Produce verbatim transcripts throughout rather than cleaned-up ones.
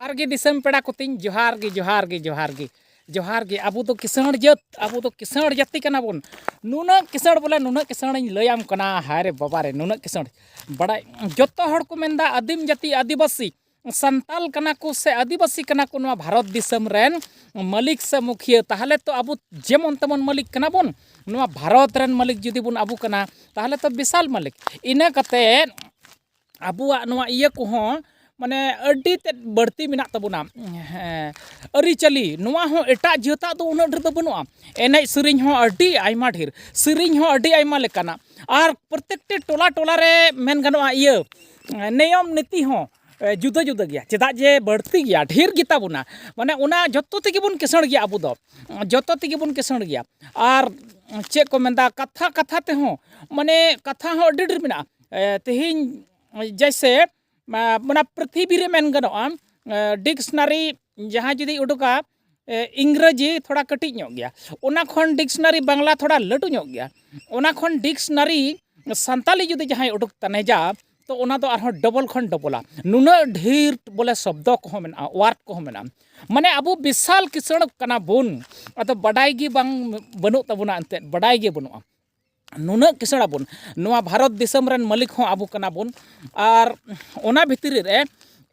ᱡᱚᱦᱟᱨ ᱜᱮ ᱫᱤᱥᱚᱢ ᱯᱮᱲᱟ ᱠᱚᱛᱤᱧ, ᱡᱚᱦᱟᱨ ᱜᱮ, ᱡᱚᱦᱟᱨ ᱜᱮ, ᱡᱚᱦᱟᱨ ᱜᱮ, ᱡᱚᱦᱟᱨ ᱜᱮ᱾ ᱟᱵᱚ ᱫᱚ ᱠᱤᱥᱟᱹᱬ ᱡᱟᱹᱛ, ᱟᱵᱚ ᱫᱚ ᱠᱤᱥᱟᱹᱬ ᱡᱟᱹᱛᱤ ᱠᱟᱱᱟ ᱵᱚᱱ᱾ ᱱᱩᱱᱟᱹᱜ ᱠᱤᱥᱟᱹᱬ, ᱵᱚᱞᱮ ᱱᱩᱱᱟᱹᱜ ᱠᱤᱥᱟᱹᱬ ᱤᱧ ᱞᱟᱹᱭᱟᱢ ᱠᱟᱱᱟ, ᱦᱟᱭ ᱨᱮ ᱵᱟᱵᱟ ᱨᱮ, ᱱᱩᱱᱟᱹᱜ ᱠᱤᱥᱟᱹᱬ᱾ ᱵᱟᱲᱟᱭ, ᱡᱚᱛᱚ ᱦᱚᱲ ᱠᱚ ᱢᱮᱱᱫᱟ ᱟᱹᱫᱤᱢ ᱡᱟᱹᱛᱤ, ᱟᱹᱫᱤᱵᱟᱹᱥᱤ, ᱥᱟᱱᱛᱟᱞ ᱠᱟᱱᱟ ᱠᱚ ᱥᱮ ᱟᱹᱫᱤᱵᱟᱹᱥᱤ ᱠᱟᱱᱟ ᱠᱚ ᱱᱚᱣᱟ ᱵᱷᱟᱨᱚᱛ ᱫᱤᱥᱚᱢ ᱨᱮᱱ ᱢᱟᱹᱞᱤᱠ ᱥᱮ ᱢᱩᱠᱷᱤᱭᱟᱹ᱾ ᱛᱟᱦᱚᱞᱮ ᱛᱚ ᱟᱵᱚ ᱡᱮᱢᱚᱱ ᱛᱮᱢᱚᱱ ᱢᱟᱹᱞᱤᱠ ᱠᱟᱱᱟ ᱵᱚᱱ᱾ ᱱᱚᱣᱟ ᱵᱷᱟᱨᱚᱛ ᱨᱮᱱ ᱢᱟᱹᱞᱤᱠ ᱡᱩᱫᱤ ᱵᱚᱱ ᱟᱵᱚ ᱠᱟᱱᱟ, ᱛᱟᱦᱚᱞᱮ ᱛᱚ ᱵᱤᱥᱟᱞ ᱢᱟᱹᱞᱤᱠ᱾ ᱤᱱᱟᱹ ᱠᱟᱛᱮ ᱟᱵᱚᱣᱟᱜ ᱱᱚᱣᱟ ᱤᱭᱟᱹ ᱠᱚᱦᱚᱸ ᱢᱟᱱᱮ ᱟᱹᱰᱤ ᱛᱮᱫ ᱵᱟᱹᱲᱛᱤ ᱢᱮᱱᱟᱜ ᱛᱟᱵᱚᱱᱟ᱾ ᱦᱮᱸ, ᱟᱹᱨᱤᱪᱟᱹᱞᱤ ᱱᱚᱣᱟ ᱦᱚᱸ ᱮᱴᱟᱜ ᱡᱟᱹᱛᱟᱜ ᱫᱚ ᱩᱱᱟᱹᱜ ᱰᱷᱮᱨ ᱫᱚ ᱵᱟᱹᱱᱩᱜᱼᱟ᱾ ᱮᱱᱮᱡ ᱥᱮᱨᱮᱧ ᱦᱚᱸ ᱟᱹᱰᱤ ᱟᱭᱢᱟ ᱰᱷᱮᱨ, ᱥᱮᱨᱮᱧ ᱦᱚᱸ ᱟᱹᱰᱤ ᱟᱭᱢᱟ ᱞᱮᱠᱟᱱᱟᱜ, ᱟᱨ ᱯᱨᱚᱛᱮᱠᱴᱤ ᱴᱚᱞᱟ ᱴᱚᱞᱟ ᱨᱮ ᱢᱮᱱ ᱜᱟᱱᱚᱜᱼᱟ ᱤᱭᱟᱹ ᱱᱤᱭᱚᱢ ᱱᱤᱛᱤ ᱦᱚᱸ ᱮ, ᱡᱩᱫᱟᱹ ᱡᱩᱫᱟᱹ ᱜᱮᱭᱟ᱾ ᱪᱮᱫᱟᱜ ᱡᱮ ᱵᱟᱹᱲᱛᱤ ᱜᱮᱭᱟ, ᱰᱷᱮᱨ ᱜᱮᱛᱟ ᱵᱚᱱᱟ, ᱢᱟᱱᱮ ᱚᱱᱟ ᱡᱚᱛᱚ ᱛᱮᱜᱮ ᱵᱚᱱ ᱠᱤᱥᱟᱹᱬ ᱜᱮᱭᱟ ᱟᱵᱚ ᱫᱚ, ᱡᱚᱛᱚ ᱛᱮᱜᱮ ᱵᱚᱱ ᱠᱤᱥᱟᱹᱬ ᱜᱮᱭᱟ᱾ ᱟᱨ ᱪᱮᱫ ᱠᱚ ᱢᱮᱱᱫᱟ, ᱠᱟᱛᱷᱟ ᱠᱟᱛᱷᱟ ᱛᱮᱦᱚᱸ ᱢᱟᱱᱮ ᱠᱟᱛᱷᱟ ᱦᱚᱸ ᱟᱹᱰᱤ ᱰᱷᱮᱨ ᱢᱮᱱᱟᱜᱼᱟ᱾ ᱮ, ᱛᱮᱦᱮᱧ ᱡᱮᱭᱥᱮ ᱢᱟ-, ᱚᱱᱟ ᱯᱨᱤᱛᱷᱤᱵᱤ ᱨᱮ ᱢᱮᱱ ᱜᱟᱱᱚᱜᱼᱟ, ᱮ, ᱰᱤᱠᱥᱱᱟᱨᱤ ᱡᱟᱦᱟᱸᱭ ᱡᱩᱫᱤ ᱩᱰᱩᱠᱟ, ᱮ, ᱤᱝᱨᱮᱡᱤ ᱛᱷᱚᱲᱟ ᱠᱟᱹᱴᱤᱡ ᱧᱚᱜ ᱜᱮᱭᱟ, ᱚᱱᱟ ᱠᱷᱚᱱ ᱰᱤᱠᱥᱱᱟᱨᱤ ᱵᱟᱝᱞᱟ ᱛᱷᱚᱲᱟ ᱞᱟᱹᱴᱩ ᱧᱚᱜ ᱜᱮᱭᱟ, ᱚᱱᱟ ᱠᱷᱚᱱ ᱰᱤᱠᱥᱱᱟᱨᱤ ᱥᱟᱱᱛᱟᱞᱤ ᱡᱩᱫᱤ ᱡᱟᱦᱟᱸᱭ ᱩᱰᱩᱠ ᱛᱟᱱᱮᱡᱟ, ᱛᱚ ᱚᱱᱟ ᱫᱚ ᱟᱨᱦᱚᱸ ᱰᱚᱵᱚᱞ ᱠᱷᱚᱱ ᱰᱚᱵᱚᱞᱟ᱾ ᱱᱩᱱᱟᱹᱜ ᱰᱷᱮᱨ ᱵᱚᱞᱮ ᱥᱚᱵᱫᱚ ᱠᱚᱦᱚᱸ ᱢᱮᱱᱟᱜᱼᱟ, ᱣᱟᱨᱰ ᱠᱚᱦᱚᱸ ᱢᱮᱱᱟᱜᱼᱟ᱾ ᱢᱟᱱᱮ ᱟᱵᱚ ᱵᱤᱥᱟᱞ ᱠᱤᱥᱟᱹᱬ ᱠᱟᱱᱟ ᱵᱚᱱ, ᱟᱫᱚ ᱵᱟᱰᱟᱭ ᱜᱮ ᱵᱟᱝ ᱵᱟᱹᱱᱩᱜ ᱛᱟᱵᱚᱱᱟ, ᱮᱱᱛᱮᱫ ᱵᱟᱰᱟᱭ ᱜᱮ ᱵᱟᱹᱱᱩᱜᱼᱟ᱾ ᱱᱩᱱᱟᱹᱜ ᱠᱤᱥᱟᱹᱬ ᱟᱵᱚᱱ, ᱱᱚᱣᱟ ᱵᱷᱟᱨᱚᱛ ᱫᱤᱥᱚᱢ ᱨᱮᱱ ᱢᱟᱹᱞᱤᱠ ᱦᱚᱸ ᱟᱵᱚ ᱠᱟᱱᱟ ᱵᱚᱱ᱾ ᱟᱨ ᱚᱱᱟ ᱵᱷᱤᱛᱨᱤ ᱨᱮ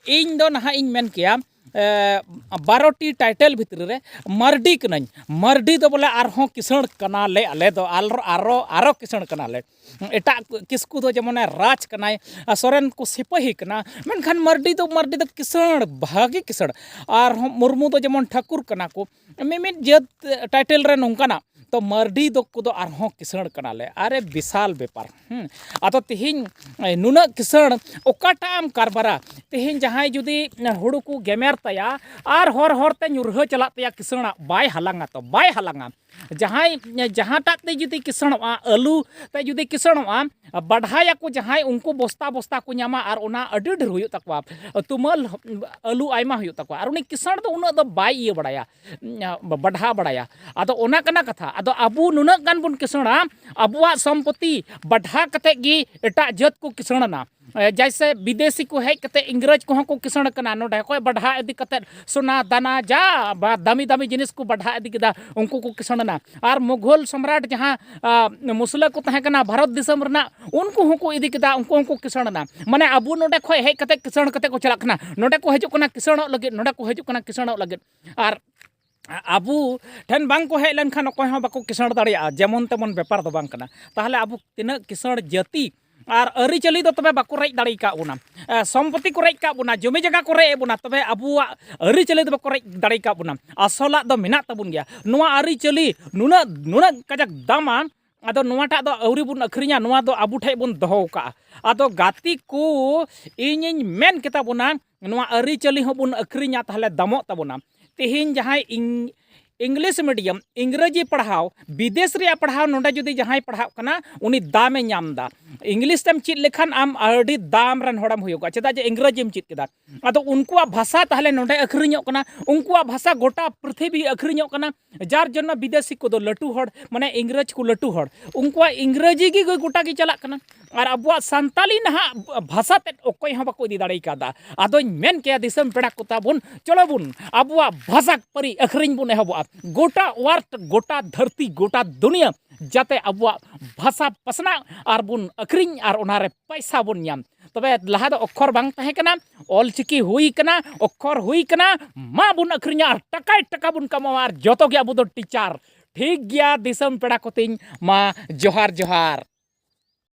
ᱤᱧ ᱫᱚ ᱱᱟᱦᱟᱜ ᱤᱧ ᱢᱮᱱ ᱠᱮᱭᱟ, ᱮ, ᱵᱟᱨᱚ ᱴᱤ ᱴᱟᱭᱴᱮᱞ ᱵᱷᱤᱛᱨᱤ ᱨᱮ ᱢᱟᱨᱰᱤ ᱠᱟᱹᱱᱟᱹᱧ᱾ ᱢᱟᱨᱰᱤ ᱫᱚ ᱵᱚᱞᱮ ᱟᱨᱦᱚᱸ ᱠᱤᱥᱟᱹᱬ ᱠᱟᱱᱟᱞᱮ, ᱟᱞᱮ ᱫᱚ ᱟᱨ-, ᱟᱨᱚ, ᱟᱨᱚ ᱠᱤᱥᱟᱹᱬ ᱠᱟᱱᱟᱞᱮ᱾ ᱮᱴᱟᱜ ᱠᱤᱥᱠᱩ ᱫᱚ ᱡᱮᱢᱚᱱᱮ ᱨᱟᱡᱽ ᱠᱟᱱᱟᱭ, ᱟᱨ ᱥᱚᱨᱮᱱ ᱠᱚ ᱥᱤᱯᱟᱹᱦᱤ ᱠᱟᱱᱟ, ᱢᱮᱱᱠᱷᱟᱱ ᱢᱟᱨᱰᱤ ᱫᱚ, ᱢᱟᱨᱰᱤ ᱫᱚ ᱠᱤᱥᱟᱹᱬ, ᱵᱷᱟᱹᱜᱤ ᱠᱤᱥᱟᱹᱬ᱾ ᱟᱨᱦᱚᱸ ᱢᱩᱨᱢᱩ ᱫᱚ ᱡᱮᱢᱚᱱ ᱴᱷᱟᱹᱠᱩᱨ ᱠᱟᱱᱟ ᱠᱚ, ᱢᱤᱢᱤᱫ ᱡᱟᱹᱛ ᱴᱟᱭᱴᱮᱞ ᱨᱮ ᱱᱚᱝᱠᱟᱱᱟᱜ, ᱛᱚ ᱢᱟᱨᱰᱤ ᱫᱚ ᱠᱚᱫᱚ ᱟᱨᱦᱚᱸ ᱠᱤᱥᱟᱹᱬ ᱠᱟᱱᱟᱞᱮ᱾ ᱟᱨᱮ ᱵᱤᱥᱟᱞ ᱵᱮᱯᱟᱨ᱾ ᱦᱩᱸ᱾ ᱟᱫᱚ ᱛᱤᱦᱤᱧ, ᱮ, ᱱᱩᱱᱟᱹᱜ ᱠᱤᱥᱟᱹᱬ ᱚᱠᱟᱴᱟᱜ ᱮᱢ ᱠᱟᱨᱵᱟᱨᱟ? ᱛᱤᱦᱤᱧ ᱡᱟᱦᱟᱸᱭ ᱡᱩᱫᱤ ᱦᱩᱲᱩ ᱠᱚ ᱜᱮᱢᱮᱨ ᱛᱟᱭᱟ ᱟᱨ ᱦᱚᱨ ᱦᱚᱨ ᱛᱮ ᱧᱩᱨᱦᱟᱹ ᱪᱟᱞᱟᱜ ᱛᱟᱭᱟ ᱠᱤᱥᱟᱹᱬᱟᱜ, ᱵᱟᱭ ᱦᱟᱞᱟᱝᱟ, ᱛᱚ ᱵᱟᱭ ᱦᱟᱞᱟᱝᱟ᱾ ᱡᱟᱦᱟᱸᱭ, ᱡᱟᱦᱟᱸᱴᱟᱜ ᱛᱮ ᱡᱩᱫᱤ ᱠᱤᱥᱟᱹᱬᱚᱜᱼᱟ, ᱟᱹᱞᱩ ᱛᱮ ᱡᱩᱫᱤ ᱠᱤᱥᱟᱹᱬᱚᱜᱼᱟ, ᱵᱟᱰᱷᱟᱭᱟᱠᱚ ᱡᱟᱦᱟᱸᱭ, ᱩᱱᱠᱩ ᱵᱚᱥᱛᱟ ᱵᱚᱥᱛᱟ ᱠᱚ ᱧᱟᱢᱟ ᱟᱨ ᱚᱱᱟ ᱟᱹᱰᱤ ᱰᱷᱮᱨ ᱦᱩᱭᱩᱜ ᱛᱟᱠᱚᱣᱟ, ᱛᱩᱢᱟᱹᱞ ᱟᱹᱞᱩ ᱟᱭᱢᱟ ᱦᱩᱭᱩᱜ ᱛᱟᱠᱚᱣᱟ᱾ ᱟᱨ ᱩᱱᱤ ᱠᱤᱥᱟᱹᱬ ᱫᱚ ᱩᱱᱟᱹᱜ ᱫᱚ ᱵᱟᱭ ᱤᱭᱟᱹ ᱵᱟᱲᱟᱭᱟ, ᱵᱟᱰᱷᱟ ᱵᱟᱲᱟᱭᱟ᱾ ᱟᱫᱚ ᱚᱱᱟ ᱠᱟᱱᱟ ᱠᱟᱛᱷᱟ᱾ ᱟᱫᱚ ᱟᱵᱚ ᱱᱩᱱᱟᱹᱜ ᱜᱟᱱ ᱵᱚᱱ ᱠᱤᱥᱟᱹᱬᱟ, ᱟᱵᱚᱣᱟᱜ ᱥᱚᱢᱯᱚᱛᱤ ᱵᱟᱰᱷᱟ ᱠᱟᱛᱮᱫ ᱜᱮ ᱮᱴᱟᱜ ᱡᱟᱹᱛ ᱠᱚ ᱠᱤᱥᱟᱹᱬ ᱮᱱᱟ᱾ ᱮ, ᱡᱟᱭᱥᱮ ᱵᱤᱫᱮᱥᱤ ᱠᱚ ᱦᱮᱡ ᱠᱟᱛᱮ ᱤᱝᱨᱮᱡᱽ ᱠᱚᱦᱚᱸ ᱠᱚ ᱠᱤᱥᱟᱹᱬ ᱠᱟᱱᱟ, ᱱᱚᱰᱮ ᱠᱷᱚᱡ ᱵᱟᱰᱷᱟ ᱤᱫᱤ ᱠᱟᱛᱮ ᱥᱚᱱᱟ ᱫᱟᱱᱟ ᱡᱟ ᱵᱟ ᱫᱟᱢᱤ ᱫᱟᱢᱤ ᱡᱤᱱᱤᱥ ᱠᱚ ᱵᱟᱰᱷᱟ ᱤᱫᱤ ᱠᱮᱫᱟ, ᱩᱱᱠᱩ ᱠᱚ ᱠᱤᱥᱟᱹᱬ ᱮᱱᱟ᱾ ᱟᱨ ᱢᱩᱜᱷᱚᱞ ᱥᱚᱢᱨᱟᱴ ᱡᱟᱦᱟᱸ, ᱟ, ᱢᱩᱥᱞᱟᱹ ᱠᱚ ᱛᱟᱦᱮᱸ ᱠᱟᱱᱟ ᱵᱷᱟᱨᱚᱛ ᱫᱤᱥᱚᱢ ᱨᱮᱱᱟᱜ, ᱩᱱᱠᱩ ᱦᱚᱸᱠᱚ ᱤᱫᱤ ᱠᱮᱫᱟ, ᱩᱱᱠᱩ ᱦᱚᱸᱠᱚ ᱠᱤᱥᱟᱹᱬ ᱮᱱᱟ᱾ ᱢᱟᱱᱮ ᱟᱵᱚ ᱱᱚᱰᱮ ᱠᱷᱚᱡ ᱦᱮᱡ ᱠᱟᱛᱮ ᱠᱤᱥᱟᱹᱬ ᱠᱟᱛᱮ ᱠᱚ ᱪᱟᱞᱟᱜ ᱠᱟᱱᱟ, ᱱᱚᱰᱮ ᱠᱚ ᱦᱤᱡᱩᱜ ᱠᱟᱱᱟ ᱠᱤᱥᱟᱹᱬᱚᱜ ᱞᱟᱹᱜᱤᱫ, ᱱᱚᱰᱮ ᱠᱚ ᱦᱤᱡᱩᱜ ᱠᱟᱱᱟ ᱠᱤᱥᱟᱹᱬᱚᱜ ᱞᱟᱹᱜᱤᱫ᱾ ᱟᱨ ᱟᱵᱚ ᱴᱷᱮᱱ ᱵᱟᱝ ᱠᱚ ᱦᱮᱡ ᱞᱮᱱᱠᱷᱟᱱ ᱚᱠᱚᱭ ᱦᱚᱸ ᱵᱟᱠᱚ ᱠᱤᱥᱟᱹᱬ ᱫᱟᱲᱮᱭᱟᱜᱼᱟ, ᱡᱮᱢᱚᱱ ᱛᱮᱢᱚᱱ ᱵᱮᱯᱟᱨ ᱫᱚ ᱵᱟᱝ ᱠᱟᱱᱟ᱾ ᱛᱟᱦᱚᱞᱮ ᱟᱵᱚ ᱛᱤᱱᱟᱹᱜ ᱠᱤᱥᱟᱹᱬ ᱡᱟᱹᱛᱤ ᱟᱨ ᱟᱹᱨᱤᱪᱟᱹᱞᱤ ᱫᱚ ᱛᱚᱵᱮ ᱵᱟᱠᱚ ᱨᱮᱡ ᱫᱟᱲᱮ ᱟᱠᱟᱫ ᱵᱚᱱᱟ, ᱮ, ᱥᱚᱢᱯᱚᱛᱤ ᱠᱚ ᱨᱮᱡ ᱟᱠᱟᱫ ᱵᱚᱱᱟ, ᱡᱚᱢᱤ ᱡᱟᱭᱜᱟ ᱠᱚ ᱨᱮᱡ ᱮᱫ ᱵᱚᱱᱟ, ᱛᱚᱵᱮ ᱟᱵᱚᱣᱟᱜ ᱟᱹᱨᱤᱪᱟᱹᱞᱤ ᱫᱚ ᱵᱟᱠᱚ ᱨᱮᱡ ᱫᱟᱲᱮ ᱟᱠᱟᱫ ᱵᱚᱱᱟ᱾ ᱟᱥᱚᱞᱟᱜ ᱫᱚ ᱢᱮᱱᱟᱜ ᱛᱟᱵᱚᱱ ᱜᱮᱭᱟ᱾ ᱱᱚᱣᱟ ᱟᱹᱨᱤᱪᱟᱹᱞᱤ ᱱᱩᱱᱟᱹᱜ, ᱱᱩᱱᱟᱹᱜ ᱠᱟᱡᱟᱠ ᱫᱟᱢᱟ, ᱟᱫᱚ ᱱᱚᱣᱟᱴᱟᱜ ᱫᱚ ᱟᱹᱣᱨᱤ ᱵᱚᱱ ᱟᱹᱠᱷᱨᱤᱧᱟ, ᱱᱚᱣᱟ ᱫᱚ ᱟᱵᱚ ᱴᱷᱮᱡ ᱵᱚᱱ ᱫᱚᱦᱚ ᱠᱟᱜᱼᱟ᱾ ᱟᱫᱚ ᱜᱟᱛᱮ ᱠᱚ, ᱤᱧᱤᱧ ᱢᱮᱱ ᱠᱮᱛᱟ ᱵᱚᱱᱟ, ᱱᱚᱣᱟ ᱟᱹᱨᱤᱪᱟᱹᱞᱤ ᱦᱚᱸᱵᱚᱱ ᱟᱹᱠᱷᱨᱤᱧᱟ, ᱛᱟᱦᱚᱞᱮ ᱫᱟᱢᱚᱜ ᱛᱟᱵᱚᱱᱟ᱾ ᱛᱮᱦᱮᱧ ᱡᱟᱦᱟᱸᱭ ᱤᱝ-, English medium, ᱤᱝᱨᱮᱡᱤ ᱯᱟᱲᱦᱟᱣ, ᱵᱤᱫᱮᱥ ᱨᱮᱭᱟᱜ ᱯᱟᱲᱦᱟᱣ ᱱᱚᱰᱮ ᱡᱩᱫᱤ ᱡᱟᱦᱟᱸᱭ ᱯᱟᱲᱦᱟᱜ ᱠᱟᱱᱟ, ᱩᱱᱤ ᱫᱟᱢᱮ ᱧᱟᱢ ᱮᱫᱟ᱾ English ᱛᱮᱢ ᱪᱮᱫ ᱞᱮᱠᱷᱟᱱ ᱟᱢ ᱟᱹᱰᱤ ᱫᱟᱢ ᱨᱮᱱ ᱦᱚᱲᱮᱢ ᱦᱩᱭᱩᱜᱼᱟ, ᱪᱮᱫᱟᱜ ᱡᱮ ᱤᱝᱨᱮᱡᱤᱢ ᱪᱮᱫ ᱠᱮᱫᱟ᱾ ᱟᱫᱚ ᱩᱱᱠᱩᱣᱟᱜ ᱵᱷᱟᱥᱟ ᱛᱟᱦᱚᱞᱮ ᱱᱚᱰᱮ ᱟᱹᱠᱷᱨᱤᱧᱚᱜ ᱠᱟᱱᱟ, ᱩᱱᱠᱩᱣᱟᱜ ᱵᱷᱟᱥᱟ ᱜᱚᱴᱟ ᱯᱨᱤᱛᱷᱤᱵᱤ ᱟᱹᱠᱷᱨᱤᱧᱚᱜ ᱠᱟᱱᱟ᱾ ᱡᱟᱨ ᱡᱚᱱᱱᱚ ᱵᱤᱫᱮᱥᱤ ᱠᱚᱫᱚ ᱞᱟᱹᱴᱩ ᱦᱚᱲ, ᱢᱟᱱᱮ ᱤᱝᱨᱮᱡᱽ ᱠᱚ ᱞᱟᱹᱴᱩ ᱦᱚᱲ, ᱩᱱᱠᱩᱣᱟᱜ ᱤᱝᱨᱮᱡᱤ ᱜᱮ ᱜᱚᱴᱟ ᱜᱮ ᱪᱟᱞᱟᱜ ᱠᱟᱱᱟ᱾ ᱟᱨ ᱟᱵᱚᱣᱟᱜ ᱥᱟᱱᱛᱟᱞᱤ ᱱᱟᱦᱟᱜ ᱵᱷᱟᱥᱟ ᱛᱮᱫ ᱚᱠᱚᱭ ᱦᱚᱸ ᱵᱟᱠᱚ ᱤᱫᱤ ᱫᱟᱲᱮ ᱠᱟᱣᱫᱟ᱾ ᱟᱫᱚᱧ ᱢᱮᱱ ᱠᱮᱭᱟ, ᱫᱤᱥᱚᱢ ᱯᱮᱲᱟ ᱠᱚ ᱛᱟᱵᱚᱱ, ᱪᱚᱞᱚ ᱵᱚᱱ ᱟᱵᱚᱣᱟᱜ ᱵᱷᱟᱥᱟ ᱯᱟᱹᱨᱤ ᱟᱹᱠᱷᱨᱤᱧ ᱵᱚᱱ ᱮᱦᱚᱵᱚᱜᱼᱟ᱾ ᱜᱚᱴᱟ ᱣᱟᱨᱞᱰ, ᱜᱚᱴᱟ ᱫᱷᱟᱹᱨᱛᱤ, ᱜᱚᱴᱟ ᱫᱩᱱᱤᱭᱟᱹ ᱡᱟᱛᱮ ᱟᱵᱚᱣᱟᱜ ᱵᱷᱟᱥᱟ ᱯᱟᱥᱱᱟᱜ ᱟᱨ ᱵᱚᱱ ᱟᱹᱠᱷᱨᱤᱧ ᱟᱨ ᱚᱱᱟᱨᱮ ᱯᱚᱭᱥᱟ ᱵᱚᱱ ᱧᱟᱢ᱾ ᱛᱚᱵᱮ ᱞᱟᱦᱟ ᱫᱚ ᱚᱠᱠᱷᱚᱨ ᱵᱟᱝ ᱛᱟᱦᱮᱸ ᱠᱟᱱᱟ, ᱚᱞ ᱪᱤᱠᱤ ᱦᱩᱭ ᱠᱟᱱᱟ, ᱚᱠᱠᱷᱚᱨ ᱦᱩᱭ ᱠᱟᱱᱟ, ᱢᱟ ᱵᱚᱱ ᱟᱹᱠᱷᱨᱤᱧᱟ ᱟᱨ ᱴᱟᱠᱟᱭ ᱴᱟᱠᱟ ᱵᱚᱱ ᱠᱟᱢᱟᱣᱟ ᱟᱨ ᱡᱚᱛᱚ ᱜᱮ ᱟᱵᱚ ᱫᱚ ᱴᱤᱪᱟᱨ᱾ ᱴᱷᱤᱠ ᱜᱮᱭᱟ, ᱫᱤᱥᱚᱢ ᱯᱮᱲᱟ ᱠᱚᱛᱤᱧ ᱢᱟ ᱡᱚᱦᱟᱨ ᱡᱚᱦᱟᱨ᱾